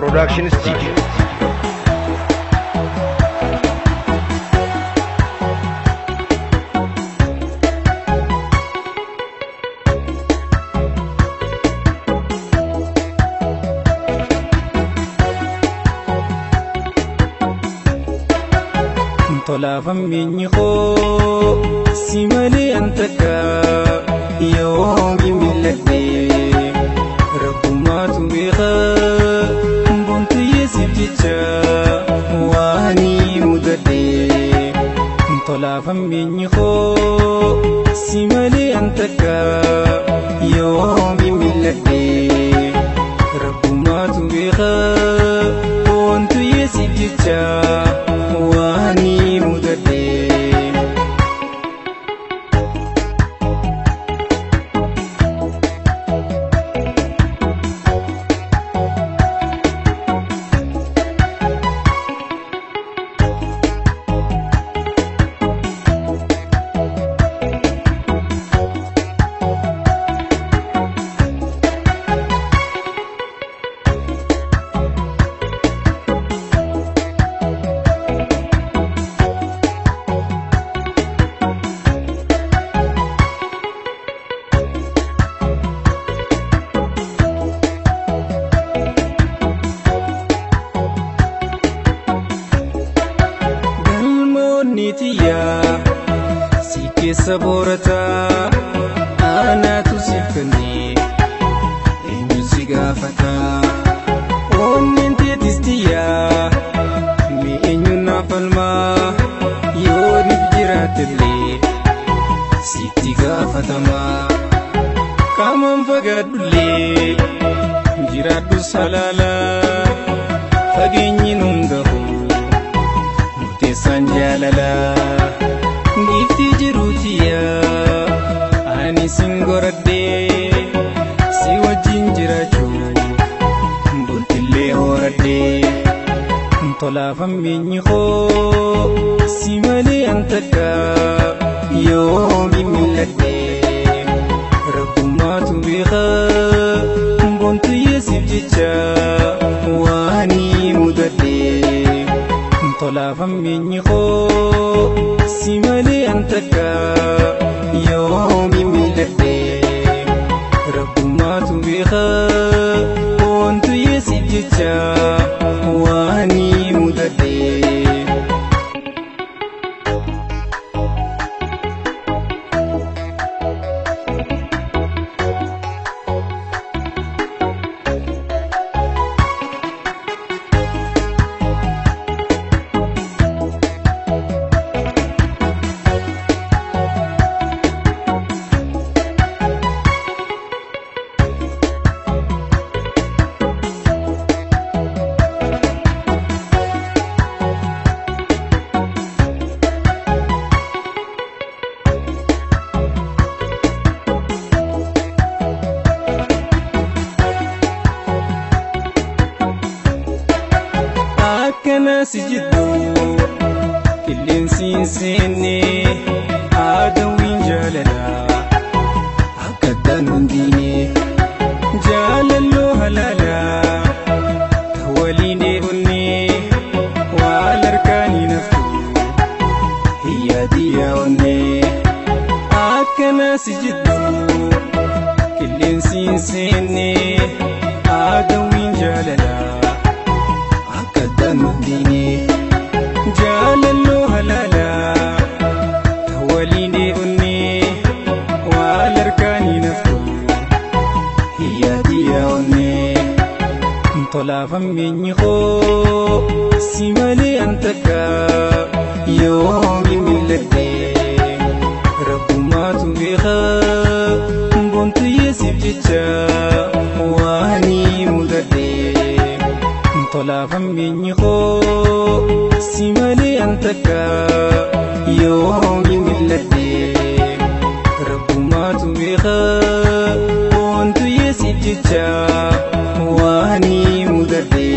Production Studio. Tolaafameenyi koo si malee an takka yoomi mil'adhe rabbummaatu beeka boontiyyee siif jecha waanii mudadhe. Tolaafameenyi koo si malee an takka yoomi mil'adhe rabbummaatu beeka boontiyyee siif jecha waanii mudadhe. Galmoonni tiyyaa si keessa boorataa anaatu siif kennee eenyu si gaafataa onneen teetis tiyyaa mee eenyu naaf falmaa yooniif jiraatellee sitti gaafatamaa qaamaan fagaadhullee jiraadhu salaalaa fageenyi nuun gahu. Murteessaan jaalalaa giiftii jiruutiyaa ani sin goradhee si wajjin jiraachuu bultillee horadhee. Tolaafameenyi koo si malee an takka yoomi mil'adhe rabbummaatu beeka boontiyyee siif jecha waanii mudadhe. Tolaafameenyi koo si malee an takka yoomi mil'adhe rabbummaatu beeka boontiyyee siif jecha waanii mudadhe. Akkana si jidduu qilleensi hin seenne aadawiin jaalalaa akka danuun diine jaalalloo halaalaa ta waliin dheebonnee waan harkaanii naftu hiyyaadiyyaa onnee. Akkana si jidduu qilleensi hin seenne aadawiin jaalalaa akka danuun diine jaalalloo halaalaa ta waliin dheebonnee waan harkaanii naftu hiyyaadiyyaa onnee. Tolaafameenyi koo si malee an takka yoomi mil'adhe rabbummaatu beeka boontiyyee siif jecha waanii mudadhe. Tolaafameenyi koo si malee an takka yoomi mil'adhe rabbummaatu beeka boontiyyee siif jecha waanii mudadhe.